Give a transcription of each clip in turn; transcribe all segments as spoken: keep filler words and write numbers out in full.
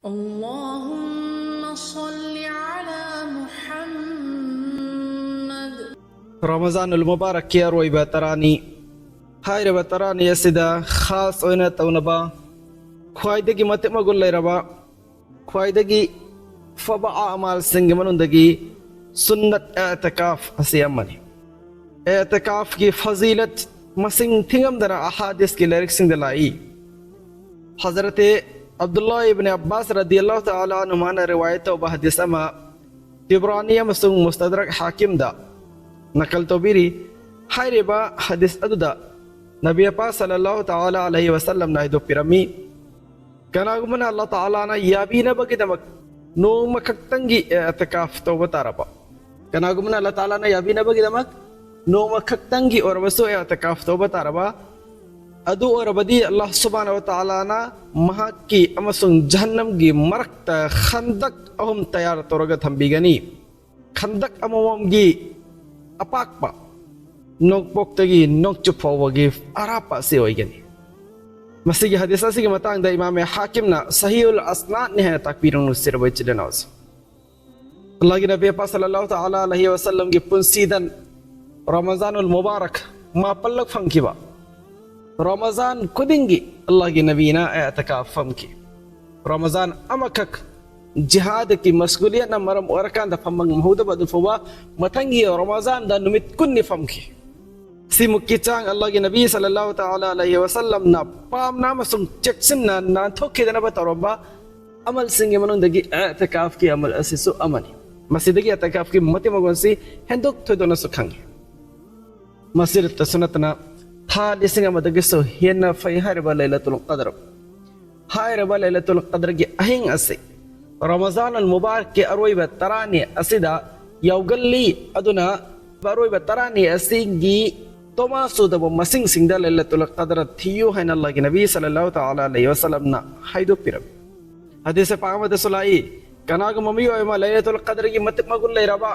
اللهم صل على محمد. ꯔꯃꯖꯥꯅꯨꯜ ꯃꯨꯕꯥꯔꯛꯀꯤ ꯑꯔꯣꯏꯕ ꯇꯔꯥꯅꯤ꯫ ꯍꯥꯏꯔꯤꯕ ꯇꯔꯥꯅꯤ ꯑꯁꯤꯗ ꯈꯥꯁ ꯑꯣꯏꯅ ꯇꯧꯅꯕ ꯈ꯭ꯋꯥꯏꯗꯒꯤ ꯃꯇꯤꯛ ꯃꯒꯨꯟ ꯂꯩꯔꯕ, ꯈ꯭ꯋꯥꯏꯗꯒꯤ ꯐꯕ ꯑꯃꯥꯜꯁꯤꯡꯒꯤ ꯃꯅꯨꯡꯗꯒꯤ ꯁꯨꯟꯅꯠ ꯑꯦꯇꯤꯀꯥꯐ ꯑꯁꯤ ꯑꯃꯅꯤ꯫ ꯑꯦꯇꯤꯀꯥꯐꯀꯤ ꯐꯖꯤꯂꯠ ꯃꯁꯤꯡ ꯊꯤꯉꯝꯗꯅ ꯑꯍꯥꯗꯤꯁꯀꯤ ꯂꯥꯏꯔꯤꯛꯁꯤꯡꯗ ꯂꯥꯛꯏ꯫ ꯍꯖꯔꯠ ꯑꯕꯗꯨꯜꯂꯥ ꯏꯕꯟ ꯑꯕꯥꯁ ꯔꯗꯤꯌꯜꯂꯥꯍꯨ ꯇꯥꯂꯥ ꯑꯟꯍꯨꯃꯥꯅ ꯔꯤꯋꯥꯌꯠ ꯇꯧꯕ ꯍꯗꯤꯁ ꯑꯃ ꯇꯤꯕ꯭ꯔꯥꯅꯤ ꯑꯃꯁꯨꯡ ꯃꯨꯁꯇꯗ꯭ꯔꯛ ꯍꯥꯀꯤꯝꯗ ꯅꯀꯜ ꯇꯧꯕꯤꯔꯤ꯫ ꯍꯥꯏꯔꯤꯕ ꯍꯗꯤꯁ ꯑꯗꯨꯗ ꯅꯕꯤ ꯑꯄꯥ ꯁꯜꯂꯜꯂꯥꯍꯨ ꯇꯥꯂꯥ ꯑꯂꯩꯍꯤ ꯋꯁꯜꯂꯝꯅ ꯍꯥꯏꯗꯣꯛꯄꯤꯔꯝꯃꯤ, ꯀꯅꯥꯒꯨꯝꯕꯅ ꯑꯜꯂꯥꯍ ꯇꯥꯂꯥꯅ ꯌꯥꯕꯤꯅꯕꯒꯤꯗꯃꯛ ꯅꯣꯡꯃ ꯈꯛꯇꯪꯒꯤ ꯑꯦꯇꯤꯀꯥꯐ ꯇꯧꯕ ꯇꯥꯔꯕ, ꯀꯅꯥꯒꯨꯝꯕꯅ ꯑꯜꯂꯥꯍ ꯇꯥꯂꯥꯅ ꯌꯥꯕꯤꯅꯕꯒꯤꯗꯃꯛ ꯅꯣꯡꯃ ꯈꯛꯇꯪꯒꯤ ꯑꯣꯏꯔꯕꯁꯨ ꯑꯦꯇꯤꯀꯥꯐ ꯇꯧꯕ ꯇꯥꯔꯕ, ꯑꯗꯨ ꯑꯣꯏꯔꯕꯗꯤ ꯑꯜꯂꯥꯍ ꯁꯨꯕꯍꯥꯅꯍꯨ ꯋ ꯇꯥꯂꯥꯅ ꯃꯍꯥꯛꯀꯤ ꯑꯃꯁꯨꯡ ꯖꯍꯟꯅꯝꯒꯤ ꯃꯔꯛꯇ ꯈꯟꯗꯛ ꯑꯍꯨꯝ ꯇꯌꯥꯔ ꯇꯧꯔꯒ ꯊꯝꯕꯤꯒꯅꯤ꯫ ꯈꯟꯗꯛ ꯑꯃꯃꯝꯒꯤ ꯑꯄꯥꯛꯄ ꯅꯣꯡꯄꯣꯛꯇꯒꯤ ꯅꯣꯡꯆꯨꯞ ꯐꯥꯎꯕꯒꯤ ꯑꯔꯥꯞꯄ ꯑꯁꯤ ꯑꯣꯏꯒꯅꯤ꯫ ꯃꯁꯤꯒꯤ ꯍꯗꯤꯁ ꯑꯁꯤꯒꯤ ꯃꯇꯥꯡꯗ ꯏꯃꯥꯝ ꯍꯥꯀꯤꯝꯅ ꯁꯍꯤꯍꯨꯜ ꯑꯁꯅꯥꯗꯅꯤ ꯍꯥꯏꯅ ꯇꯥꯛꯄꯤꯔꯝꯂꯨ, ꯁꯤꯔꯕ ꯏꯆꯤꯜ ꯏꯅꯥꯎꯁꯤꯡ꯫ ꯑꯜꯂꯥꯍꯒꯤ ꯅꯕꯤ ꯑꯄꯥ ꯁꯜꯂꯜꯂꯥꯍꯨ ꯇꯥꯂꯥ ꯑꯂꯩꯍꯤ ꯋꯁꯜꯂꯝꯒꯤ ꯄꯨꯟꯁꯤꯗ ꯔꯃꯖꯥꯅꯨꯜ ꯃꯨꯕꯥꯔꯛ ꯃꯥꯄꯜꯂꯛ ꯐꯪꯈꯤꯕ꯫ ꯔꯃꯖꯥꯟ ꯈꯨꯗꯤꯡꯒꯤ ꯑꯜꯂꯥꯍꯒꯤ ꯅꯕꯤꯅ ꯑꯦꯇꯤꯀꯥꯐ ꯐꯝꯈꯤ꯫ ꯔꯃꯖꯥꯟ ꯑꯃꯈꯛ ꯖꯤꯍꯥꯗꯀꯤ ꯃꯁꯒꯨꯂꯤꯌꯠꯅ ꯃꯔꯝ ꯑꯣꯏꯔꯀꯥꯟꯗ ꯐꯝꯕ ꯉꯝꯍꯧꯗꯕ ꯑꯗꯨ ꯐꯥꯎꯕ ꯃꯊꯪꯒꯤ ꯔꯃꯖꯥꯟꯗ ꯅꯨꯃꯤꯠ ꯀꯨꯟꯅꯤ ꯐꯝꯈꯤ꯫ ꯁꯤꯃꯨꯛꯀꯤ ꯆꯥꯡ ꯑꯜꯂꯥꯍꯒꯤ ꯅꯕꯤ ꯁꯜꯂꯜꯂꯥꯍꯨ ꯇꯥꯂꯥ ꯑꯂꯩꯍꯤ ꯋꯁꯜꯂꯝꯅ ꯄꯥꯝꯅ ꯑꯃꯁꯨꯡ ꯆꯦꯛꯁꯤꯟꯅ ꯅꯥꯟꯊꯣꯛꯈꯤꯗꯅꯕ ꯇꯧꯔꯝꯕ ꯑꯃꯜꯁꯤꯡꯒꯤ ꯃꯅꯨꯡꯗꯒꯤ ꯑꯦꯇꯤꯀꯥꯐꯀꯤ ꯑꯃꯜ ꯑꯁꯤꯁꯨ ꯑꯃꯅꯤ꯫ ꯃꯁꯤꯗꯒꯤ ꯑꯦꯇꯤꯀꯥꯐꯀꯤ ꯃꯇꯤꯛ ꯃꯒꯨꯟꯁꯤ ꯍꯦꯟꯗꯣꯛ ꯊꯣꯏꯗꯣꯛꯅꯁꯨ ꯈꯪꯉꯤ꯫ ꯃꯁꯤꯗꯇꯁꯨ ꯅꯠꯇꯅ ꯊꯥ ꯂꯤꯁꯤꯡ ꯑꯃꯗꯒꯤꯁꯨ ꯍꯦꯟꯅ ꯐꯩ ꯍꯥꯏꯔꯤꯕ ꯂꯩꯂꯇꯨꯜ ꯀꯗꯔ꯫ ꯍꯥꯏꯔꯤꯕ ꯂꯩꯂꯇꯨꯜ ꯀꯗꯔꯒꯤ ꯑꯍꯤꯡ ꯑꯁꯤ ꯔꯃꯖꯥꯟ ꯑꯜ ꯃꯨꯕꯥꯔꯛꯀꯤ ꯑꯔꯣꯏꯕ ꯇꯔꯥꯅꯤ ꯑꯁꯤꯗ ꯌꯥꯎꯒꯜꯂꯤ꯫ ꯑꯗꯨꯅ ꯑꯔꯣꯏꯕ ꯇꯔꯥꯅꯤ ꯑꯁꯤꯒꯤ ꯇꯣꯃꯥ ꯆꯨꯗꯕ ꯃꯁꯤꯡꯁꯤꯡꯗ ꯂꯩꯂꯇꯨꯜ ꯀꯗꯔ ꯊꯤꯌꯨ ꯍꯥꯏꯅ ꯑꯜꯂꯥꯍꯒꯤ ꯅꯕꯤ ꯁꯜꯂꯜꯂꯥꯍꯨ ꯇꯥꯂꯥ ꯑꯂꯩꯍꯤ ꯋꯁꯜꯂꯝꯅ ꯍꯥꯏꯗꯣꯛꯄꯤꯔꯝꯃꯤ꯫ ꯍꯗꯤꯁ ꯄꯥꯛ ꯑꯃꯗꯁꯨ ꯂꯥꯛꯏ, ꯀꯅꯥꯒꯨꯝꯕ ꯃꯤꯑꯣꯏ ꯑꯃ ꯂꯩꯂꯇꯨꯜ ꯀꯗꯔꯒꯤ ꯃꯇꯤꯛ ꯃꯒꯨꯟ ꯂꯩꯔꯕ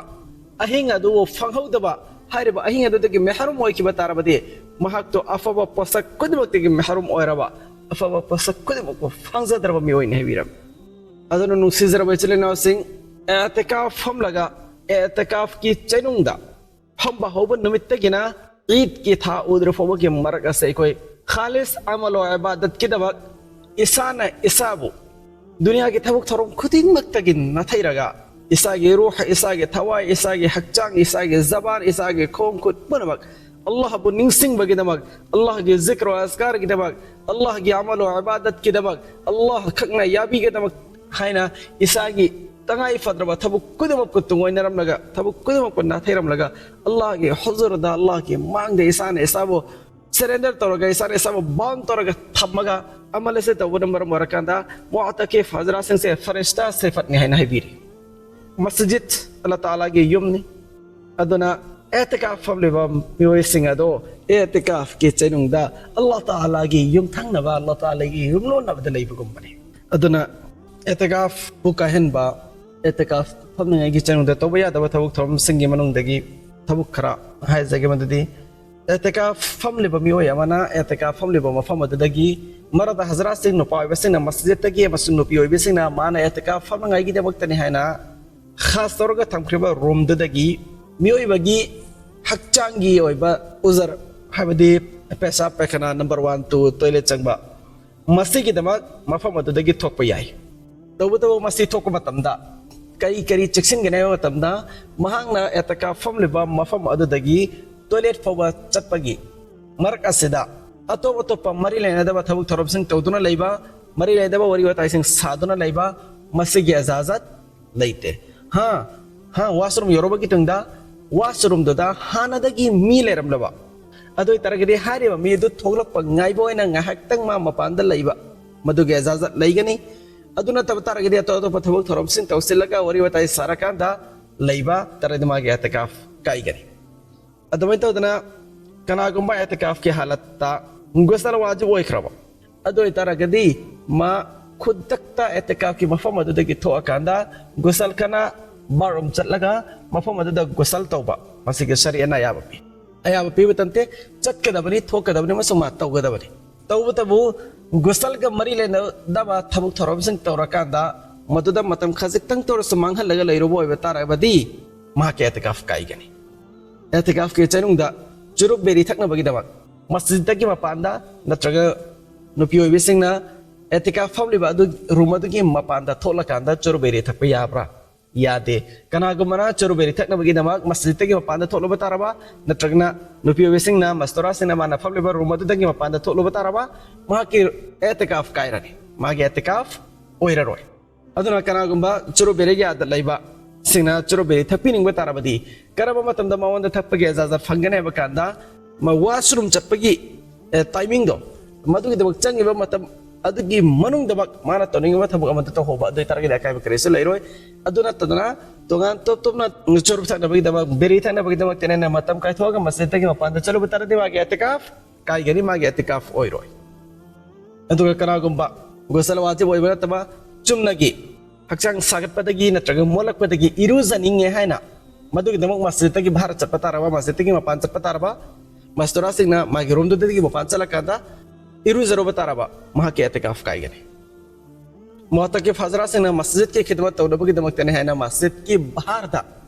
ꯑꯍꯤꯡ ꯑꯗꯨꯕꯨ ꯐꯪꯍꯧꯗꯕ, ꯍꯥꯏꯔꯤꯕ ꯑꯍꯤꯡ ꯑꯗꯨꯗꯒꯤ ꯃꯦꯍꯔꯨꯝ ꯑꯣꯏꯈꯤꯕ ꯇꯥꯔꯕꯗꯤ ꯃꯍꯥꯛꯇꯣ ꯑꯐꯕ ꯄꯣꯠꯁꯛ ꯈꯨꯗꯤꯡꯃꯛꯇꯒꯤ ꯃꯦꯍꯔꯨꯝ ꯑꯣꯏꯔꯕ, ꯑꯐꯕ ꯄꯣꯠꯁꯛ ꯈꯨꯗꯤꯡꯃꯛꯄꯨ ꯐꯪꯖꯗ꯭ꯔꯕ ꯃꯤꯑꯣꯏꯅꯤ ꯍꯥꯏꯕꯤꯔꯝꯃꯤ꯫ ꯑꯗꯨꯅ ꯅꯨꯡꯁꯤꯖꯔꯕ ꯏꯆꯤꯜ ꯏꯅꯥꯎꯁꯤꯡ, ꯑꯦꯇꯤꯀꯥꯐ ꯐꯝꯂꯒ ꯑꯦꯇꯤꯀꯥꯐꯀꯤ ꯆꯩꯅꯨꯡꯗ ꯐꯝꯕ ꯍꯧꯕ ꯅꯨꯃꯤꯠꯇꯒꯤꯅ ꯏꯗꯀꯤ ꯊꯥ ꯎꯗ꯭ꯔ ꯐꯥꯎꯕꯒꯤ ꯃꯔꯛ ꯑꯁꯦ ꯑꯩꯈꯣꯏ ꯈꯥꯂꯤꯁ ꯑꯃꯜ ꯋꯥ ꯏꯕꯥꯗꯠꯀꯤꯗꯃꯛ ꯏꯁꯥꯅ ꯏꯁꯥꯕꯨ ꯗꯨꯅꯤꯌꯥꯒꯤ ꯊꯕꯛ ꯊꯧꯔꯝ ꯈꯨꯗꯤꯡꯃꯛꯇꯒꯤ ꯅꯥꯊꯩꯔꯒ ꯏꯁꯥꯒꯤ ꯔꯨꯍ, ꯏꯁꯥꯒꯤ ꯊꯋꯥꯏ, ꯏꯁꯥꯒꯤ ꯍꯛꯆꯥꯡ, ꯏꯁꯥꯒꯤ ꯖꯕꯥꯟ, ꯏꯁꯥꯒꯤ ꯈꯣꯡ ꯈꯨꯠ ꯄꯨꯝꯅꯃꯛ ꯑꯜꯂꯥꯍꯕꯨ ꯅꯤꯡꯁꯤꯡꯕꯒꯤꯗꯃꯛ, ꯑꯜꯂꯥꯍꯒꯤ ꯖꯤꯀ꯭ꯔ ꯑꯁꯀꯥꯔꯒꯤꯗꯃꯛ, ꯑꯜꯂꯥꯍꯒꯤ ꯑꯃꯜ ꯋꯥ ꯏꯕꯥꯗꯠꯀꯤꯗꯃꯛ, ꯑꯜꯂꯥꯍ ꯈꯛꯅ ꯌꯥꯕꯤꯒꯗꯕ ꯍꯥꯏꯅ ꯏꯁꯥꯒꯤ ꯇꯉꯥꯏ ꯐꯗ꯭ꯔꯕ ꯊꯕꯛ ꯈꯨꯗꯤꯡꯃꯛꯄꯨ ꯇꯨꯡꯑꯣꯏꯅꯔꯝꯂꯒ, ꯊꯕꯛ ꯈꯨꯗꯤꯡꯃꯛꯄꯨ ꯅꯥꯊꯩꯔꯝꯂꯒ, ꯑꯜꯂꯥꯍꯒꯤ ꯍꯨꯖꯨꯔꯗ, ꯑꯜꯂꯥꯍꯒꯤ ꯃꯥꯡꯗ ꯏꯁꯥꯅ ꯏꯁꯥꯕꯨ surrender ꯇꯧꯔꯒ, ꯏꯁꯥꯅ ꯏꯁꯥꯕꯨ bound ꯇꯧꯔꯒ ꯊꯝꯃꯒ ꯑꯃꯜ ꯑꯁꯤ ꯇꯧꯕꯅ ꯃꯔꯝ ꯑꯣꯏꯔꯀꯥꯟꯗ ꯃꯨꯑꯇꯀꯤꯐ ꯍꯖꯔꯥꯠꯁꯤꯡꯁꯦ ꯐꯔꯤꯁꯇꯥ ꯁꯤꯐꯠꯅꯤ ꯍꯥꯏꯅ ꯍꯥꯏꯕꯤꯔꯤ꯫ ꯃꯁꯖꯤꯗ ꯑꯜꯂꯥꯍ ꯇꯥꯂꯥꯒꯤ ꯌꯨꯝꯅꯤ꯫ ꯑꯗꯨꯅ ꯑꯦꯇꯤꯀꯥꯐ ꯐꯝꯂꯤꯕ ꯃꯤꯑꯣꯏꯁꯤꯡ ꯑꯗꯣ ꯑꯦꯇꯤꯀꯥꯐꯀꯤ ꯆꯩꯅꯨꯡꯗ ꯑꯜꯂꯥꯍ ꯇꯥꯂꯥꯒꯤ ꯌꯨꯝꯊꯪꯅꯕ, ꯑꯜꯂꯥꯍ ꯇꯥꯂꯥꯒꯤ ꯌꯨꯝꯂꯣꯟꯅꯕꯗ ꯂꯩꯕꯒꯨꯝꯕꯅꯤ꯫ ꯑꯗꯨꯅ ꯑꯦꯇꯤꯀꯥꯐꯄꯨ ꯀꯥꯏꯍꯟꯕ, ꯑꯦꯇꯤꯀꯥꯐ ꯐꯝꯂꯤꯉꯩꯒꯤ ꯆꯩꯅꯨꯡꯗ ꯇꯧꯕ ꯌꯥꯗꯕ ꯊꯕꯛ ꯊꯧꯔꯝꯁꯤꯡꯒꯤ ꯃꯅꯨꯡꯗꯒꯤ ꯊꯕꯛ ꯈꯔ ꯍꯥꯏꯖꯒꯦ꯫ ꯃꯗꯨꯗꯤ ꯑꯦꯇꯤꯀꯥꯐ ꯐꯝꯂꯤꯕ ꯃꯤꯑꯣꯏ ꯑꯃꯅ ꯑꯦꯇꯤꯀꯥꯐ ꯐꯝꯂꯤꯕ ꯃꯐꯝ ꯑꯗꯨꯗꯒꯤ ꯃꯔꯗ ꯍꯖꯔꯥꯠꯁꯤꯡ, ꯅꯨꯄꯥ ꯑꯣꯏꯕꯁꯤꯡꯅ ꯃꯁꯖꯤꯗꯇꯒꯤ ꯑꯃꯁꯨꯡ ꯅꯨꯄꯤ ꯑꯣꯏꯕꯁꯤꯡꯅ ꯃꯥꯅ ꯑꯦꯇꯤꯀꯥꯐ ꯐꯝꯅꯉꯥꯏꯒꯤꯗꯃꯛꯇꯅꯤ ꯍꯥꯏꯅ ꯈꯥꯁ ꯇꯧꯔꯒ ꯊꯝꯈ꯭ꯔꯤꯕ ꯔꯨꯝꯗꯨꯗꯒꯤ ꯃꯤꯑꯣꯏꯕꯒꯤ ꯍꯛꯆꯥꯡꯒꯤ ꯑꯣꯏꯕ ꯎꯖꯔ, ꯍꯥꯏꯕꯗꯤ ꯄꯦꯁꯥꯕ ꯄꯥꯏꯈꯅꯥ, ꯅꯝꯕꯔ ꯋꯥꯟ, ꯇꯨ, ꯇꯣꯏꯂꯦꯠ ꯆꯪꯕ, ꯃꯁꯤꯒꯤꯗꯃꯛ ꯃꯐꯝ ꯑꯗꯨꯗꯒꯤ ꯊꯣꯛꯄ ꯌꯥꯏ꯫ ꯇꯧꯕꯇꯕꯨ ꯃꯁꯤ ꯊꯣꯛꯄ ꯃꯇꯝꯗ ꯀꯔꯤ ꯀꯔꯤ ꯆꯦꯛꯁꯤꯟꯒꯅꯤ ꯍꯥꯏꯕ ꯃꯇꯝꯗ, ꯃꯍꯥꯛꯅ ꯑꯦꯇꯀꯥꯐ ꯐꯝꯂꯤꯕ ꯃꯐꯝ ꯑꯗꯨꯗꯒꯤ ꯇꯣꯏꯂꯦꯠ ꯐꯥꯎꯕ ꯆꯠꯄꯒꯤ ꯃꯔꯛ ꯑꯁꯤꯗ ꯑꯇꯣꯞ ꯑꯇꯣꯞꯄ ꯃꯔꯤ ꯂꯩꯅꯗꯕ ꯊꯕꯛ ꯊꯧꯔꯝꯁꯤꯡ ꯇꯧꯗꯨꯅ ꯂꯩꯕ, ꯃꯔꯤ ꯂꯩꯅꯗꯕ ꯋꯥꯔꯤ ꯋꯥꯇꯥꯏꯁꯤꯡ ꯁꯥꯗꯨꯅ ꯂꯩꯕ, ꯃꯁꯤꯒꯤ ꯑꯖꯥꯖꯠ ꯂꯩꯇꯦ꯫ ꯍꯥ, ꯍꯥ, ꯋꯥꯁꯔꯨꯝ ꯌꯧꯔꯕꯒꯤ ꯇꯨꯡꯗ ꯋꯥꯁꯔꯨꯝꯗꯨꯗ ꯍꯥꯟꯅꯗꯒꯤ ꯃꯤ ꯂꯩꯔꯝꯂꯕ ꯑꯗꯨ ꯑꯣꯏꯇꯥꯔꯒꯗꯤ ꯍꯥꯏꯔꯤꯕ ꯃꯤ ꯑꯗꯨ ꯊꯣꯛꯂꯛꯄ ꯉꯥꯏꯕ ꯑꯣꯏꯅ ꯉꯥꯏꯍꯥꯛꯇꯪ ꯃꯥ ꯃꯄꯥꯟꯗ ꯂꯩꯕ, ꯃꯗꯨꯒꯤ ꯑꯖꯥꯖꯠ ꯂꯩꯒꯅꯤ꯫ ꯑꯗꯨ ꯅꯠꯇꯕ ꯇꯥꯔꯒꯗꯤ ꯑꯇꯣꯞ ꯑꯇꯣꯞꯄ ꯊꯕꯛ ꯊꯧꯔꯝꯁꯤꯡ ꯇꯧꯁꯤꯜꯂꯒ ꯋꯥꯔꯤ ꯋꯥꯇꯥꯏ ꯁꯥꯔꯀꯥꯟꯗ ꯂꯩꯕ ꯇꯥꯔꯒꯗꯤ ꯃꯥꯒꯤ ꯑꯦꯇꯀꯥꯐ ꯀꯥꯏꯒꯅꯤ꯫ ꯑꯗꯨꯃꯥꯏꯅ ꯇꯧꯗꯅ ꯀꯅꯥꯒꯨꯝꯕ ꯑꯦꯇꯀꯥꯐꯀꯤ ꯍꯥꯂꯠꯇ ꯒꯨꯁꯜ ꯋꯥꯖꯤꯕ ꯑꯣꯏꯈ꯭ꯔꯕ ꯑꯗꯨ ꯑꯣꯏꯇꯥꯔꯒꯗꯤ ꯃꯥ ꯈꯨꯗꯛꯇ ꯑꯦꯇꯀꯥꯐꯀꯤ ꯃꯐꯝ ꯑꯗꯨꯗꯒꯤ ꯊꯣꯛꯑꯀꯥꯟꯗ ꯒꯨꯁꯜ ꯈꯥꯅꯥ, ꯕꯥꯠꯔꯨꯝ ꯆꯠꯂꯒ ꯃꯐꯝ ꯑꯗꯨꯗ ꯒꯨꯁꯜ ꯇꯧꯕ, ꯃꯁꯤꯒꯤ ꯁꯔꯤꯌꯠꯅ ꯑꯌꯥꯕ ꯄꯤ꯫ ꯑꯌꯥꯕ ꯄꯤꯕꯇ ꯅꯠꯇꯦ, ꯆꯠꯀꯗꯕꯅꯤ, ꯊꯣꯛꯀꯗꯕꯅꯤ ꯑꯃꯁꯨꯡ ꯃꯥ ꯇꯧꯒꯗꯕꯅꯤ꯫ ꯇꯧꯕꯇꯕꯨ ꯒꯨꯁꯜꯒ ꯃꯔꯤ ꯂꯩꯅꯗꯕ ꯊꯕꯛ ꯊꯧꯔꯝꯁꯤꯡ ꯇꯧꯔꯀꯥꯟꯗ ꯃꯗꯨꯗ ꯃꯇꯝ ꯈꯖꯤꯛꯇꯪꯇ ꯑꯣꯏꯔꯁꯨ ꯃꯥꯡꯍꯜꯂꯒ ꯂꯩꯔꯨꯕ ꯑꯣꯏꯕ ꯇꯥꯔꯕꯗꯤ ꯃꯍꯥꯛꯀꯤ ꯑꯦꯇꯤꯀꯥꯐ ꯀꯥꯏꯒꯅꯤ꯫ ꯑꯦꯇꯤꯀꯥꯐꯀꯤ ꯆꯩꯅꯨꯡꯗ ꯆꯨꯔꯨꯞ ꯕꯦꯔꯤ ꯊꯛꯅꯕꯒꯤꯗꯃꯛ ꯃꯁꯖꯤꯗꯇꯒꯤ ꯃꯄꯥꯟꯗ ꯅꯠꯇ꯭ꯔꯒ ꯅꯨꯄꯤ ꯑꯣꯏꯕꯤꯁꯤꯡꯅ ꯑꯦꯇꯤꯀꯥꯐ ꯐꯝꯂꯤꯕ ꯑꯗꯨ ꯔꯨꯝ ꯑꯗꯨꯒꯤ ꯃꯄꯥꯟꯗ ꯊꯣꯛꯂꯀꯥꯟꯗ ꯆꯨꯔꯨꯞ ꯕꯦꯔꯤ ꯊꯛꯄ ꯌꯥꯕ꯭ꯔꯥ? ꯌꯥꯗꯦ꯫ ꯀꯅꯥꯒꯨꯝꯕꯅ ꯆꯨꯔꯨꯞ ꯕꯦꯔꯤ ꯊꯛꯅꯕꯒꯤꯗꯃꯛ ꯃꯁꯖꯤꯗꯇꯒꯤ ꯃꯄꯥꯟꯗ ꯊꯣꯛꯂꯨꯕ ꯇꯥꯔꯕ ꯅꯠꯇ꯭ꯔꯒꯅ ꯅꯨꯄꯤ ꯑꯣꯏꯕꯤꯁꯤꯡꯅ ꯃꯁꯇꯣꯔꯥꯁꯤꯡꯅ ꯃꯥꯅ ꯐꯝꯂꯤꯕ ꯔꯨꯝ ꯑꯗꯨꯗꯒꯤ ꯃꯄꯥꯟꯗ ꯊꯣꯛꯂꯨꯕ ꯇꯥꯔꯕ ꯃꯍꯥꯛꯀꯤ ꯑꯦꯇꯤꯀꯥꯐ ꯀꯥꯏꯔꯅꯤ꯫ ꯃꯥꯒꯤ ꯑꯦꯇꯤꯀꯥꯐ ꯑꯣꯏꯔꯔꯣꯏ꯫ ꯑꯗꯨꯅ ꯀꯅꯥꯒꯨꯝꯕ ꯆꯨꯔꯨꯞ ꯕꯦꯔꯤꯒꯤ ꯑꯥꯗꯠ ꯂꯩꯕ ꯁꯤꯡꯅ ꯆꯨꯔꯨꯞ ꯕꯦꯔꯤ ꯊꯛꯄꯤꯅꯤꯡꯕ ꯇꯥꯔꯕꯗꯤ ꯀꯔꯝꯕ ꯃꯇꯝꯗ ꯃꯉꯣꯟꯗ ꯊꯛꯄꯒꯤ ꯑꯦꯖꯥꯖꯠ ꯐꯪꯒꯅꯤ ꯍꯥꯏꯕ ꯀꯥꯟꯗ ꯃꯥ ꯋꯥꯁꯔꯨꯝ ꯆꯠꯄꯒꯤ ꯑꯦ, ꯇꯥꯏꯃꯤꯡꯗꯣ, ꯃꯗꯨꯒꯤꯗꯃꯛ ꯆꯪꯉꯤꯕ ꯃꯇꯝ ꯑꯗꯨꯒꯤ ꯃꯅꯨꯡꯗꯃꯛ ꯃꯥꯅ ꯇꯧꯅꯤꯡꯉꯤꯕ ꯊꯕꯛ ꯑꯃꯗ ꯇꯧꯍꯧꯕ ꯑꯗꯨ ꯑꯣꯏꯇꯥꯔꯒꯗꯤ ꯑꯀꯥꯏꯕ ꯀꯔꯤꯁꯨ ꯂꯩꯔꯣꯏ꯫ ꯑꯗꯨ ꯅꯠꯇꯗꯅ ꯇꯣꯉꯥꯟ ꯇꯣꯞ ꯇꯣꯞꯅ ꯆꯨꯔꯨꯞ ꯊꯛꯅꯕꯒꯤꯗꯃꯛ, ꯕꯦꯔꯤ ꯊꯛꯅꯕꯒꯤꯗꯃꯛꯇꯅꯦꯅ ꯃꯇꯝ ꯀꯥꯏꯊꯣꯛꯑꯒ ꯃꯁꯖꯤꯗꯇꯒꯤ ꯃꯄꯥꯟꯗ ꯆꯠꯂꯨꯕ ꯇꯥꯔꯗꯤ ꯃꯥꯒꯤ ꯑꯦꯇꯤꯀꯥꯐ ꯀꯥꯏꯒꯅꯤ, ꯃꯥꯒꯤ ꯑꯦꯇꯤꯀꯥꯐ ꯑꯣꯏꯔꯣꯏ꯫ ꯑꯗꯨꯒ ꯀꯅꯥꯒꯨꯝꯕ ꯒꯨꯁꯜ ꯋꯥꯖꯤꯕ ꯑꯣꯏꯕ ꯅꯠꯇꯕ ꯆꯨꯝꯅꯒꯤ ꯍꯛꯆꯥꯡ ꯁꯥꯒꯠꯄꯗꯒꯤ ꯅꯠꯇ꯭ꯔꯒ ꯃꯣꯠꯂꯛꯄꯗꯒꯤ ꯏꯔꯨꯖꯅꯤꯡꯉꯦ ꯍꯥꯏꯅ ꯃꯗꯨꯒꯤꯗꯃꯛ ꯃꯁꯖꯤꯗꯇꯒꯤ ꯚꯥꯔꯠ ꯆꯠꯄ ꯇꯥꯔꯕ, ꯃꯁꯖꯤꯗꯇꯒꯤ ꯃꯄꯥꯟ ꯆꯠꯄ ꯇꯥꯔꯕ, ꯃꯁꯇꯨꯔꯥꯁꯤꯡꯅ ꯃꯥꯒꯤ ꯔꯨꯝꯗꯨꯗꯒꯤ ꯃꯄꯥꯟ ꯆꯠꯂꯀꯥꯟꯗ ꯏꯔꯨꯖꯔꯨꯕ ꯇꯥꯔꯕ, ꯃꯍꯥꯛꯀꯤ ꯑꯦꯇꯤꯀꯥꯐ ꯀꯥꯏꯒꯅꯤ꯫ ꯃꯣꯍꯇꯀꯤꯐ ꯍꯖꯔꯥꯁꯤꯡꯅ ꯃꯁꯖꯤꯗꯀꯤ ꯈꯤꯗꯃꯠ ꯇꯧꯅꯕꯒꯤꯗꯃꯛꯇꯅꯤ ꯍꯥꯏꯅ ꯃꯁꯖꯤꯗꯀꯤ ꯚꯥꯔꯗ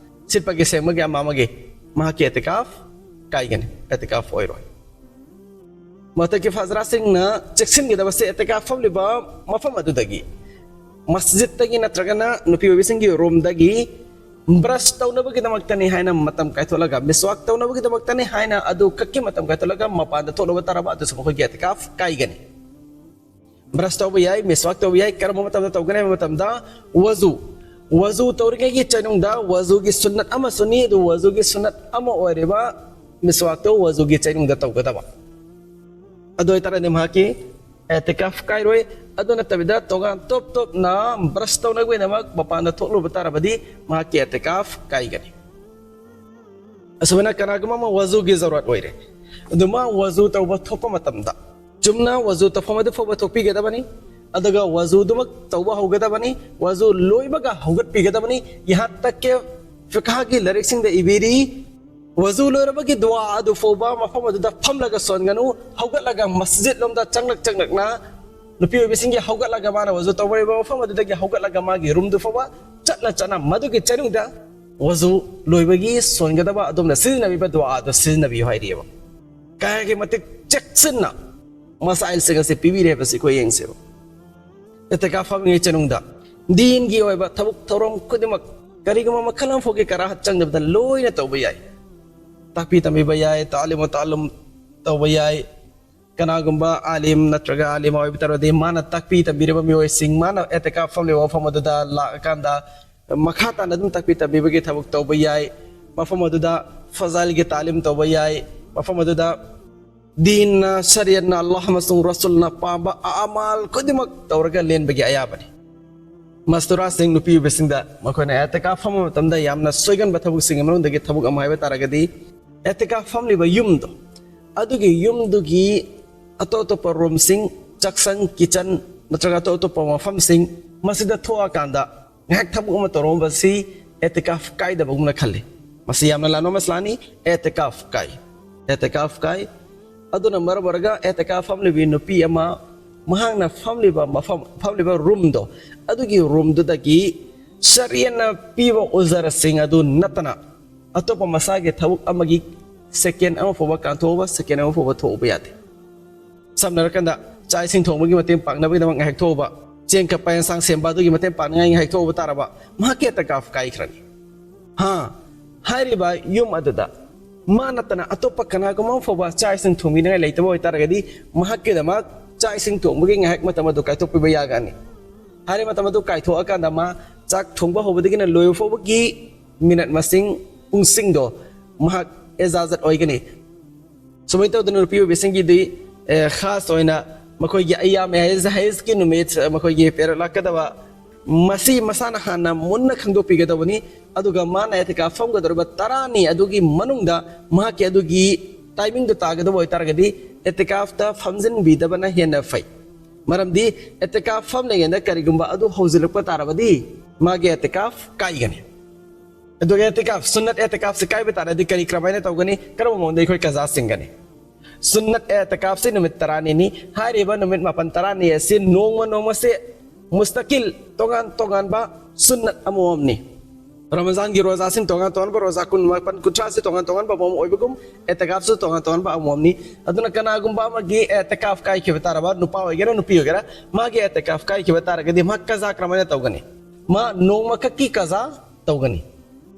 ꯁꯤꯠꯄꯒꯤ ꯁꯦꯡꯕꯒꯤ ꯑꯃ ꯑꯃꯒꯤ ꯃꯍꯥꯛꯀꯤ ꯑꯦꯇꯤꯀꯥꯐ ꯀꯥꯏꯒꯅꯤ, ꯑꯦꯇꯤꯀꯥꯐ ꯑꯣꯏꯔꯣꯏ꯫ ꯃꯣꯍꯇꯀꯤꯐ ꯍꯖꯔꯥꯁꯤꯡꯅ ꯆꯦꯛꯁꯤꯟꯒꯗꯕꯁꯦ ꯑꯦꯇꯤꯀꯥꯐ ꯐꯝꯂꯤꯕ ꯃꯐꯝ ꯑꯗꯨꯗꯒꯤ, ꯃꯁꯖꯤꯗꯇꯒꯤ ꯅꯠꯇ꯭ꯔꯒꯅ ꯅꯨꯄꯤ ꯑꯣꯏꯕꯤꯁꯤꯡꯒꯤ ꯔꯨꯝꯗꯒꯤ ꯕ꯭ꯔꯁ ꯇꯧꯅꯕꯒꯤꯗꯃꯛꯇꯅꯤ ꯍꯥꯏꯅ ꯃꯇꯝ ꯀꯥꯏꯊꯣꯛꯂꯒ, ꯃꯤꯁꯋꯥꯛ ꯇꯧꯅꯕꯒꯤꯗꯃꯛꯇꯅꯤ ꯍꯥꯏꯅ ꯑꯗꯨ ꯈꯛꯀꯤ ꯃꯇꯝ ꯀꯥꯏꯊꯣꯛꯂꯒ ꯃꯄꯥꯟꯗ ꯊꯣꯛꯂꯨꯕ ꯇꯥꯔꯕ ꯑꯗꯨꯁꯨ ꯃꯈꯣꯏꯒꯤ ꯑꯦꯇꯤꯀꯥꯐ ꯀꯥꯏꯒꯅꯤ꯫ ꯕ꯭ꯔꯁ ꯇꯧꯕ ꯌꯥꯏ, ꯃꯤꯁꯋꯥꯛ ꯇꯧꯕ ꯌꯥꯏ꯫ ꯀꯔꯝꯕ ꯃꯇꯝꯗ ꯇꯧꯒꯅꯤ ꯍꯥꯏꯕ ꯃꯇꯝꯗ ꯋꯖꯨ, ꯋꯖꯨ ꯇꯧꯔꯤꯉꯩꯒꯤ ꯆꯩꯅꯨꯡꯗ ꯋꯖꯨꯒꯤ ꯁꯨꯟꯅꯠ ꯑꯃꯁꯨꯅꯤ꯫ ꯑꯗꯨ ꯋꯖꯨꯒꯤ ꯁꯨꯟꯅꯠ ꯑꯃ ꯑꯣꯏꯔꯤꯕ ꯃꯤꯁꯋꯥꯛꯇꯣ ꯋꯖꯨꯒꯤ ꯆꯩꯅꯨꯡꯗ ꯇꯧꯒꯗꯕ꯫ ꯑꯗꯨ ꯑꯣꯏꯇꯥꯔꯗꯤ ꯃꯍꯥꯛꯀꯤ ꯑꯦꯇꯤꯀꯥꯐ ꯀꯥꯏꯔꯣꯏ꯫ ꯑꯗꯨ ꯅꯠꯇꯕꯤꯗ ꯇꯣꯉꯥꯟ ꯇꯣꯞ ꯇꯣꯞꯅ ꯕ꯭ꯔꯁ ꯇꯧꯅꯕꯒꯤꯗꯃꯛ ꯃꯄꯥꯟꯗ ꯊꯣꯛꯂꯨꯕ ꯇꯥꯔꯕꯗꯤ ꯃꯍꯥꯛꯀꯤ ꯑꯦꯇꯤꯀꯥꯐ ꯀꯥꯏꯒꯅꯤ꯫ ꯑꯁꯨꯃꯥꯏꯅ ꯀꯅꯥꯒꯨꯝꯕ ꯑꯃ ꯋꯖꯨꯒꯤ ꯖꯔꯨꯔꯠ ꯑꯣꯏꯔꯦ, ꯑꯗꯨ ꯃꯥ ꯋꯖꯨ ꯇꯧꯕ ꯊꯣꯛꯄ ꯃꯇꯝꯗ ꯆꯨꯝꯅ ꯋꯖꯨ ꯇꯧꯐꯝ ꯑꯗꯨ ꯐꯥꯎꯕ ꯊꯣꯛꯄꯤꯒꯗꯕꯅꯤ꯫ ꯑꯗꯨꯒ ꯋꯖꯨꯗꯨꯃꯛ ꯇꯧꯕ ꯍꯧꯒꯗꯕꯅꯤ꯫ ꯋꯖꯨ ꯂꯣꯏꯕꯒ ꯍꯧꯒꯠꯄꯤꯒꯗꯕꯅꯤ꯫ ꯌꯍꯥꯟ ꯇꯛ ꯀꯦ ꯐꯤꯈꯥꯒꯤ ꯂꯥꯏꯔꯤꯛꯁꯤꯡꯗ ꯏꯕꯤꯔꯤ, ꯋꯖꯨ ꯂꯣꯏꯔꯕꯒꯤ ꯗꯨꯋꯥ ꯑꯗꯨ ꯐꯥꯎꯕ ꯃꯐꯝ ꯑꯗꯨꯗ ꯐꯝꯂꯒ ꯁꯣꯟꯒꯅꯨ꯫ ꯍꯧꯒꯠꯂꯒ ꯃꯁꯖꯤꯗ ꯂꯣꯝꯗ ꯆꯪꯂꯛ ꯆꯪꯂꯛꯅ ꯅꯨꯄꯤ ꯑꯣꯏꯕꯁꯤꯡꯒꯤ ꯍꯧꯒꯠꯂꯒ ꯃꯥꯅ ꯋꯖꯨ ꯇꯧꯔꯤꯕ ꯃꯐꯝ ꯑꯗꯨꯗꯒꯤ ꯍꯧꯒꯠꯂꯒ ꯃꯥꯒꯤ ꯔꯨꯝꯗꯨ ꯐꯥꯎꯕ ꯆꯠꯅ ꯆꯠꯅ ꯃꯗꯨꯒꯤ ꯆꯅꯨꯡꯗ ꯋꯖꯨ ꯂꯣꯏꯕꯒꯤ ꯁꯣꯟꯒꯗꯕ ꯑꯗꯣꯝꯅ ꯁꯤꯖꯤꯟꯅꯕꯤꯕ ꯗꯨꯋꯥ ꯑꯗꯨ ꯁꯤꯖꯤꯟꯅꯕꯤꯌꯨ ꯍꯥꯏꯔꯤꯑꯕ꯫ ꯀꯌꯥꯒꯤ ꯃꯇꯤꯛ ꯆꯦꯛꯁꯤꯟꯅ ꯃꯁꯥꯏꯜꯁꯤꯡ ꯑꯁꯤ ꯄꯤꯕꯤꯔꯦ ꯍꯥꯏꯕꯁꯤ ꯑꯩꯈꯣꯏ ꯌꯦꯡꯁꯦꯕ꯫ ꯑꯦꯇꯤꯀꯥꯐ ꯐꯝꯂꯤꯉꯩ ꯆꯅꯨꯡꯗ ꯗꯤꯟꯒꯤ ꯑꯣꯏꯕ ꯊꯕꯛ ꯊꯧꯔꯝ ꯈꯨꯗꯤꯡꯃꯛ ꯀꯔꯤꯒꯨꯝꯕ ꯃꯈꯜ ꯑꯃ ꯐꯥꯎꯒꯤ ꯀꯔꯥꯍꯠ ꯆꯪꯗꯕꯗ ꯂꯣꯏꯅ ꯇꯧꯕ ꯌꯥꯏ꯫ ꯇꯥꯛꯄꯤ ꯇꯝꯕꯤꯕ ꯌꯥꯏ, ꯇꯥꯂꯤꯝ ꯇꯥꯂꯨꯝ ꯇꯧꯕ ꯌꯥꯏ꯫ ꯀꯅꯥꯒꯨꯝꯕ ꯑꯥꯂꯤꯝ ꯅꯠꯇ꯭ꯔꯒ ꯑꯥꯂꯤꯃꯥ ꯑꯣꯏꯕ ꯇꯥꯔꯗꯤ ꯃꯥꯅ ꯇꯥꯛꯄꯤ ꯇꯝꯕꯤꯔꯕ ꯃꯤꯑꯣꯏꯁꯤꯡ, ꯃꯥꯅ ꯑꯦꯇꯤꯀꯥꯐ ꯐꯝꯂꯤꯕ ꯃꯐꯝ ꯑꯗꯨꯗ ꯂꯥꯛꯑꯀꯥꯟꯗ ꯃꯈꯥ ꯇꯥꯅ ꯑꯗꯨꯝ ꯇꯥꯛꯄꯤ ꯇꯝꯕꯤꯕꯒꯤ ꯊꯕꯛ ꯇꯧꯕ ꯌꯥꯏ꯫ ꯃꯐꯝ ꯑꯗꯨꯗ ꯐꯖꯥꯏꯜꯒꯤ ꯇꯥꯂꯤꯝ ꯇꯧꯕ ꯌꯥꯏ꯫ ꯃꯐꯝ ꯑꯗꯨꯗ ꯗꯤꯟꯅ, ꯁꯔꯤꯌꯠꯅ, ꯑꯜꯂꯥꯍ ꯑꯃꯁꯨꯡ ꯔꯁꯨꯜꯅ ꯄꯥꯝꯕ ꯑꯃꯥꯜ ꯈꯨꯗꯤꯡꯃꯛ ꯇꯧꯔꯒ ꯂꯦꯟꯕꯒꯤ ꯑꯌꯥꯕꯅꯤ꯫ ꯃꯁꯇꯨꯔꯥꯁꯤꯡ, ꯅꯨꯄꯤ ꯑꯣꯏꯕꯁꯤꯡꯗ ꯃꯈꯣꯏꯅ ꯑꯦꯇꯤꯀꯥꯐ ꯐꯝꯕ ꯃꯇꯝꯗ ꯌꯥꯝꯅ ꯁꯣꯏꯒꯟꯕ ꯊꯕꯛꯁꯤꯡꯒꯤ ꯃꯅꯨꯡꯗꯒꯤ ꯊꯕꯛ ꯑꯃ ꯍꯥꯏꯕ ꯇꯥꯔꯒꯗꯤ, ꯑꯦꯇꯤꯀꯥꯐ ꯐꯝꯂꯤꯕ ꯌꯨꯝꯗꯣ, ꯑꯗꯨꯒꯤ ꯌꯨꯝꯗꯨꯒꯤ ꯑꯇꯣꯞ ꯑꯇꯣꯞꯄ ꯔꯨꯝꯁꯤꯡ, ꯆꯥꯛꯁꯪ, ꯀꯤꯆꯟ ꯅꯠꯇ꯭ꯔꯒ ꯑꯇꯣꯞ ꯑꯇꯣꯞꯄ ꯃꯐꯝꯁꯤꯡ, ꯃꯁꯤꯗ ꯊꯣꯛꯑꯀꯥꯟꯗ ꯉꯥꯏꯍꯥꯛ ꯊꯕꯛ ꯑꯃ ꯇꯧꯔꯝꯕꯁꯤ ꯑꯦꯇꯤꯀꯥꯐ ꯀꯥꯏꯗꯕꯒꯨꯝꯅ ꯈꯜꯂꯤ꯫ ꯃꯁꯤ ꯌꯥꯝꯅ ꯂꯥꯟꯕ ꯃꯁꯂꯥꯅꯤ꯫ ꯑꯦꯇꯤꯀꯥꯐ ꯀꯥꯏ, ꯑꯦꯇꯤꯀꯥꯐ ꯀꯥꯏ꯫ ꯑꯗꯨꯅ ꯃꯔꯝ ꯑꯣꯏꯔꯒ ꯑꯦꯇꯤꯀꯥꯐ ꯐꯝꯂꯤꯕꯤ ꯅꯨꯄꯤ ꯑꯃ, ꯃꯍꯥꯛꯅ ꯐꯝꯂꯤꯕ ꯃꯐꯝ, ꯐꯝꯂꯤꯕ ꯔꯨꯝꯗꯣ, ꯑꯗꯨꯒꯤ ꯔꯨꯝꯗꯨꯗꯒꯤ ꯁꯔꯤꯌꯠꯅ ꯄꯤꯕ ꯎꯖꯔꯁꯤꯡ ꯑꯗꯨ ꯅꯠꯇꯅ ꯑꯇꯣꯞꯄ ꯃꯁꯥꯒꯤ ꯊꯕꯛ ꯑꯃꯒꯤ ꯁꯦꯀꯦꯟ ꯑꯃ ꯐꯥꯎꯕ ꯀꯥꯟꯊꯣꯛꯎꯕ, ꯁꯦꯀꯦꯟ ꯑꯃ ꯐꯥꯎꯕ ꯊꯣꯛꯎꯕ ꯌꯥꯗꯦ꯫ ꯁꯝꯅ ꯍꯥꯏꯔꯀꯥꯟꯗ, ꯆꯥꯛ ꯏꯁꯤꯡ ꯊꯣꯡꯕꯒꯤ ꯃꯇꯦꯡ ꯄꯥꯡꯅꯕꯒꯤꯗꯃꯛ ꯉꯥꯏꯍꯥꯛ ꯊꯣꯛꯎꯕ, ꯆꯦꯡ ꯀꯠꯄ, ꯌꯦꯟꯁꯥꯡ ꯁꯦꯝꯕ ꯑꯗꯨꯒꯤ ꯃꯇꯦꯡ ꯄꯥꯡꯅꯤꯡꯉꯥꯏ ꯉꯥꯏꯍꯥꯛ ꯊꯣꯛꯎꯕ ꯇꯥꯔꯕ, ꯃꯍꯥꯛꯀꯤ ꯑꯦꯇꯤꯀꯥꯐ ꯀꯥꯏꯈ꯭ꯔꯅꯤ꯫ ꯍꯥ, ꯍꯥꯏꯔꯤꯕ ꯌꯨꯝ ꯑꯗꯨꯗ ꯃꯥ ꯅꯠꯇꯅ ꯑꯇꯣꯞꯄ ꯀꯅꯥꯒꯨꯝꯕ ꯑꯃ ꯐꯥꯎꯕ ꯆꯥꯛ ꯏꯁꯤꯡ ꯊꯣꯡꯕꯤꯅꯤꯡꯉꯥꯏ ꯂꯩꯇꯕ ꯑꯣꯏꯇꯥꯔꯒꯗꯤ, ꯃꯍꯥꯛꯀꯤꯗꯃꯛ ꯆꯥꯛ ꯏꯁꯤꯡ ꯊꯣꯡꯕꯒꯤ ꯉꯥꯏꯍꯥꯛ ꯃꯇꯝ ꯑꯗꯨ ꯀꯥꯏꯊꯣꯛꯄꯤꯕ ꯌꯥꯒꯅꯤ꯫ ꯍꯥꯏꯔꯤꯕ ꯃꯇꯝ ꯑꯗꯨ ꯀꯥꯏꯊꯣꯛꯑꯀꯥꯟꯗ ꯃꯥ ꯆꯥꯛ ꯊꯣꯡꯕ ꯍꯧꯕꯗꯒꯤꯅ ꯂꯣꯏꯕ ꯐꯥꯎꯕꯒꯤ ꯃꯤꯅꯠ ꯃꯁꯤꯡ, ꯄꯨꯡꯁꯤꯡꯗꯣ ꯃꯍꯥꯛ ꯑꯦꯖꯥꯖꯠ ꯑꯣꯏꯒꯅꯤ꯫ ꯁꯨꯃꯥꯏꯅ ꯇꯧꯗꯅ ꯅꯨꯄꯤ ꯑꯣꯏꯕꯤꯁꯤꯡꯒꯤꯗꯤ, ꯑꯦ, ꯈꯥꯁ ꯑꯣꯏꯅ ꯃꯈꯣꯏꯒꯤ ꯑꯌꯥꯝ ꯍꯩꯖ, ꯍꯩꯖꯀꯤ ꯅꯨꯃꯤꯠ, ꯑꯦ, ꯃꯈꯣꯏꯒꯤ ꯄꯦꯔꯠ ꯂꯥꯛꯀꯗꯕ, ꯃꯁꯤ ꯃꯁꯥꯅ ꯍꯥꯟꯅ ꯃꯨꯟꯅ ꯈꯪꯗꯣꯛꯄꯤꯒꯗꯕꯅꯤ꯫ ꯑꯗꯨꯒ ꯃꯥꯅ ꯑꯦꯇꯤꯀꯥꯐ ꯐꯝꯒꯗꯧꯔꯤꯕ ꯇꯔꯥꯅꯤ ꯑꯗꯨꯒꯤ ꯃꯅꯨꯡꯗ ꯃꯍꯥꯛꯀꯤ ꯑꯗꯨꯒꯤ ꯇꯥꯏꯃꯤꯡꯗꯨ ꯇꯥꯒꯗꯕ ꯑꯣꯏꯇꯥꯔꯒꯗꯤ ꯑꯦꯇꯤꯀꯥꯐꯇ ꯐꯝꯖꯤꯟꯕꯤꯗꯕꯅ ꯍꯦꯟꯅ ꯐꯩ꯫ ꯃꯔꯝꯗꯤ ꯑꯦꯇꯤꯀꯥꯐ ꯐꯝꯂꯤꯉꯩꯗ ꯀꯔꯤꯒꯨꯝꯕ ꯑꯗꯨ ꯍꯧꯖꯤꯜꯂꯛꯄ ꯇꯥꯔꯕꯗꯤ ꯃꯥꯒꯤ ꯑꯦꯇꯤꯀꯥꯐ ꯀꯥꯏꯒꯅꯤ꯫ ꯑꯗꯨꯒ ꯑꯦꯇꯤꯀꯥꯐ, ꯁꯨꯟꯅꯠ ꯑꯦꯇꯤꯀꯥꯐꯁꯤ ꯀꯥꯏꯕ ꯇꯥꯔꯗꯤ ꯀꯔꯤ, ꯀꯔꯝꯍꯥꯏꯅ ꯇꯧꯒꯅꯤ? ꯀꯔꯝꯕ ꯃꯑꯣꯡꯗ ꯑꯩꯈꯣꯏ ꯀꯖꯥ ꯆꯤꯡꯒꯅꯤ? ꯁꯨꯟꯅꯠ ꯑꯦꯇꯀꯥꯐꯁꯤ ꯅꯨꯃꯤꯠ ꯇꯔꯥꯅꯤꯅꯤ꯫ ꯍꯥꯏꯔꯤꯕ ꯅꯨꯃꯤꯠ ꯃꯥꯄꯟ ꯇꯔꯥꯅꯤ ꯑꯁꯤ ꯅꯣꯡꯃ ꯅꯣꯡꯃꯁꯦ ꯃꯨꯁꯇꯀꯤꯜ, ꯇꯣꯉꯥꯟ ꯇꯣꯉꯥꯟꯕ ꯁꯨꯟꯅꯠ ꯑꯃꯃꯝꯅꯤ꯫ ꯔꯃꯖꯥꯟꯒꯤ ꯔꯣꯖꯥꯁꯤꯡ ꯇꯣꯉꯥꯟ ꯇꯣꯉꯥꯟꯕ, ꯔꯣꯖꯥ ꯀꯨꯟ ꯃꯥꯄꯟ, ꯀꯨꯟꯊ꯭ꯔꯥꯁꯤ ꯇꯣꯉꯥꯟ ꯇꯣꯉꯥꯟꯕ ꯑꯃꯃꯝ ꯑꯣꯏꯕꯒꯨꯝ, ꯑꯦꯇꯀꯥꯐꯁꯨ ꯇꯣꯉꯥꯟ ꯇꯣꯉꯥꯟꯕ ꯑꯃꯃꯝꯅꯤ꯫ ꯑꯗꯨꯅ ꯀꯅꯥꯒꯨꯝꯕ ꯑꯃꯒꯤ ꯑꯦꯇꯀꯥꯐ ꯀꯥꯏꯈꯤꯕ ꯇꯥꯔꯕ, ꯅꯨꯄꯥ ꯑꯣꯏꯒꯦꯔꯥ ꯅꯨꯄꯤ ꯑꯣꯏꯒꯦꯔꯥ, ꯃꯥꯒꯤ ꯑꯦꯇꯀꯥꯐ ꯀꯥꯏꯈꯤꯕ ꯇꯥꯔꯒꯗꯤ ꯃꯍꯥꯛ ꯀꯖꯥ ꯀꯔꯝꯍꯥꯏꯅ ꯇꯧꯒꯅꯤ? ꯃꯥ ꯅꯣꯡꯃꯈꯛꯀꯤ ꯀꯖꯥ ꯇꯧꯒꯅꯤ꯫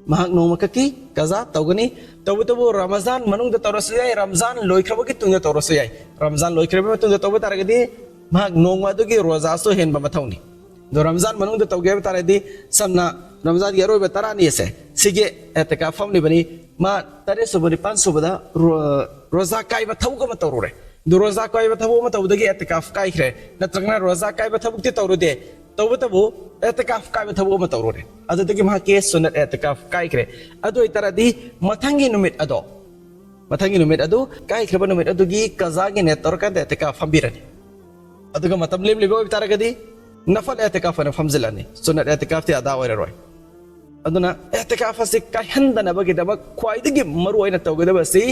ꯃꯍꯥꯛ ꯅꯣꯡꯃꯈꯛꯀꯤ ꯀꯖꯥ ꯇꯧꯒꯅꯤ꯫ ꯇꯧꯕꯇꯕꯨ ꯔꯃꯖꯥꯟ ꯃꯅꯨꯡꯗ ꯇꯧꯔꯁꯨ ꯌꯥꯏ, ꯔꯃꯖꯥꯟ ꯂꯣꯏꯈ꯭ꯔꯕꯒꯤ ꯇꯨꯡꯗ ꯇꯧꯔꯁꯨ ꯌꯥꯏ꯫ ꯔꯃꯖꯥꯟ ꯂꯣꯏꯈ꯭ꯔꯕ ꯃꯇꯨꯡꯗ ꯇꯧꯕ ꯇꯥꯔꯒꯗꯤ ꯃꯍꯥꯛ ꯅꯣꯡꯃ ꯑꯗꯨꯒꯤ ꯔꯣꯖꯥꯁꯨ ꯍꯦꯟꯕ ꯃꯊꯧꯅꯤ꯫ ꯑꯗꯣ ꯔꯃꯖꯥꯟ ꯃꯅꯨꯡꯗ ꯇꯧꯒꯦ ꯍꯥꯏꯕ ꯇꯥꯔꯗꯤ, ꯁꯝꯅ ꯔꯃꯖꯥꯟꯒꯤ ꯑꯔꯣꯏꯕ ꯇꯔꯥꯅꯤ ꯑꯁꯦ ꯁꯤꯒꯤ ꯑꯦꯇꯀꯥꯐ ꯐꯝꯂꯤꯕꯅꯤ꯫ ꯃꯥ ꯇꯔꯦꯠ ꯁꯨꯕ, ꯅꯤꯄꯥꯟ ꯁꯨꯕꯗ ꯔꯣ-, ꯔꯣꯖꯥ ꯀꯥꯏꯕ ꯊꯕꯛ ꯑꯃ ꯇꯧꯔꯨꯔꯦ꯫ ꯑꯗꯨ ꯔꯣꯖꯥ ꯀꯥꯏꯕ ꯊꯕꯛ ꯑꯃ ꯇꯧꯕꯗꯒꯤ ꯑꯦꯇꯀꯥꯐ ꯀꯥꯏꯈ꯭ꯔꯦ, ꯅꯠꯇ꯭ꯔꯒꯅ ꯔꯣꯖꯥ ꯀꯥꯏꯕ ꯊꯕꯛꯇꯤ ꯇꯧꯔꯨꯗꯦ, ꯇꯧꯕꯇꯕꯨ ꯑꯦꯇꯀꯥꯐ ꯀꯥꯏꯕ ꯊꯕꯛ ꯑꯃ ꯇꯧꯔꯨꯔꯦ꯫ ꯑꯗꯨꯗꯒꯤ ꯃꯍꯥꯛꯀꯤ ꯁꯨꯟꯅꯠ ꯑꯦꯇꯀꯥꯐ ꯀꯥꯏꯈ꯭ꯔꯦ꯫ ꯑꯗꯨ ꯑꯣꯏꯇꯥꯔꯗꯤ ꯃꯊꯪꯒꯤ ꯅꯨꯃꯤꯠ ꯑꯗꯣ, ꯃꯊꯪꯒꯤ ꯅꯨꯃꯤꯠ ꯑꯗꯨ, ꯀꯥꯏꯈ꯭ꯔꯕ ꯅꯨꯃꯤꯠ ꯑꯗꯨꯒꯤ ꯀꯖꯥꯒꯤ ꯅꯦꯠ ꯇꯧꯔꯀꯥꯟꯗ ꯑꯦꯇꯀꯥꯐ ꯐꯝꯕꯤꯔꯅꯤ꯫ ꯑꯗꯨꯒ ꯃꯇꯝ ꯂꯦꯝꯂꯤꯕ ꯑꯣꯏꯕ ꯇꯥꯔꯒꯗꯤ ꯅꯐꯜ ꯑꯦꯇꯀꯥꯐ ꯑꯣꯏꯅ ꯐꯝꯖꯤꯜꯂꯅꯤ, ꯁꯨꯟꯅꯠ ꯑꯦꯇꯀꯥꯐꯇꯤ ꯑꯗꯥ ꯑꯣꯏꯔꯔꯣꯏ꯫ ꯑꯗꯨꯅ ꯑꯦꯇꯀꯥꯐ ꯑꯁꯤ ꯀꯥꯏꯍꯟꯗꯅꯕꯒꯤꯗꯃꯛ ꯈ꯭ꯋꯥꯏꯗꯒꯤ ꯃꯔꯨ ꯑꯣꯏꯅ ꯇꯧꯒꯗꯕ ꯑꯁꯤ,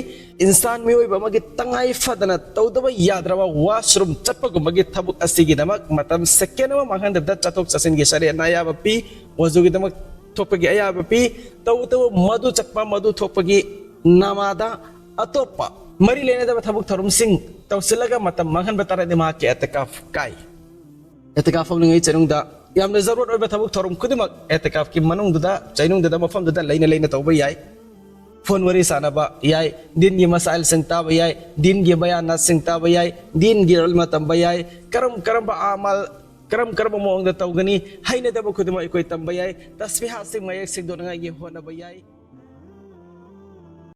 ꯏꯟꯁꯥꯟ ꯃꯤꯑꯣꯏꯕ ꯑꯃꯒꯤ ꯇꯉꯥꯏ ꯐꯗꯅ ꯇꯧꯗꯕ ꯌꯥꯗ꯭ꯔꯕ ꯋꯥꯁꯔꯨꯝ ꯆꯠꯄꯒꯨꯝꯕꯒꯤ ꯊꯕꯛ ꯑꯁꯤꯒꯤꯗꯃꯛ ꯃꯇꯝ ꯁꯦꯀꯦꯟ ꯑꯃ ꯃꯥꯡꯍꯟꯗꯕꯗ ꯆꯠꯊꯣꯛ ꯆꯠꯁꯤꯟꯒꯤ ꯁꯔꯦꯠꯅ ꯑꯌꯥꯕ ꯄꯤ, ꯋꯖꯨꯒꯤꯗꯃꯛ ꯊꯣꯛꯄꯒꯤ ꯑꯌꯥꯕ ꯄꯤ꯫ ꯇꯧꯕꯇꯕꯨ ꯃꯗꯨ ꯆꯠꯄ, ꯃꯗꯨ ꯊꯣꯛꯄꯒꯤ ꯅꯃꯥꯗ ꯑꯇꯣꯞꯄ ꯃꯔꯤ ꯂꯩꯅꯗꯕ ꯊꯕꯛ ꯊꯧꯔꯝꯁꯤꯡ ꯇꯧꯁꯤꯜꯂꯒ ꯃꯇꯝ ꯃꯥꯡꯍꯟꯕ ꯇꯥꯔꯗꯤ ꯃꯍꯥꯛꯀꯤ ꯑꯦꯇꯀꯥꯐ ꯀꯥꯏ꯫ ꯑꯦꯇꯀꯥꯐ ꯐꯝꯂꯤꯉꯩ ꯆꯩꯅꯨꯡꯗ ꯌꯥꯝꯅ ꯖꯔꯨꯔꯠ ꯑꯣꯏꯕ ꯊꯕꯛ ꯊꯧꯔꯝ ꯈꯨꯗꯤꯡꯃꯛ ꯑꯦꯇꯀꯥꯐꯀꯤ ꯃꯅꯨꯡꯗꯨꯗ, ꯆꯩꯅꯨꯡꯗꯨꯗ, ꯃꯐꯝꯗꯨꯗ ꯂꯩꯅ ꯂꯩꯅ ꯇꯧꯕ ꯌꯥꯏ꯫ ꯐꯣꯟ ꯋꯥꯔꯤ ꯁꯥꯟꯅꯕ ꯌꯥꯏ, ꯗꯤꯟꯒꯤ ꯃꯁꯥꯏꯜꯁꯤꯡ ꯇꯥꯕ ꯌꯥꯏ, ꯗꯤꯟꯒꯤ ꯕꯌꯥꯅꯥꯠꯁꯤꯡ ꯇꯥꯕ ꯌꯥꯏ, ꯗꯤꯟꯒꯤ ꯏꯜꯃ ꯇꯝꯕ ꯌꯥꯏ, ꯀꯔꯝ ꯀꯔꯝꯕ ꯑꯃꯜ, ꯀꯔꯝ ꯀꯔꯝꯕ ꯃꯑꯣꯡꯗ ꯇꯧꯒꯅꯤ, ꯍꯩꯅꯗꯕ ꯈꯨꯗꯤꯡꯃꯛ ꯑꯩꯈꯣꯏ ꯇꯝꯕ ꯌꯥꯏ, ꯇꯁꯕꯤꯍꯥꯠꯁꯤꯡ ꯃꯌꯦꯛ ꯁꯦꯡꯗꯣꯛꯅꯉꯥꯏꯒꯤ ꯍꯣꯠꯅꯕ ꯌꯥꯏ꯫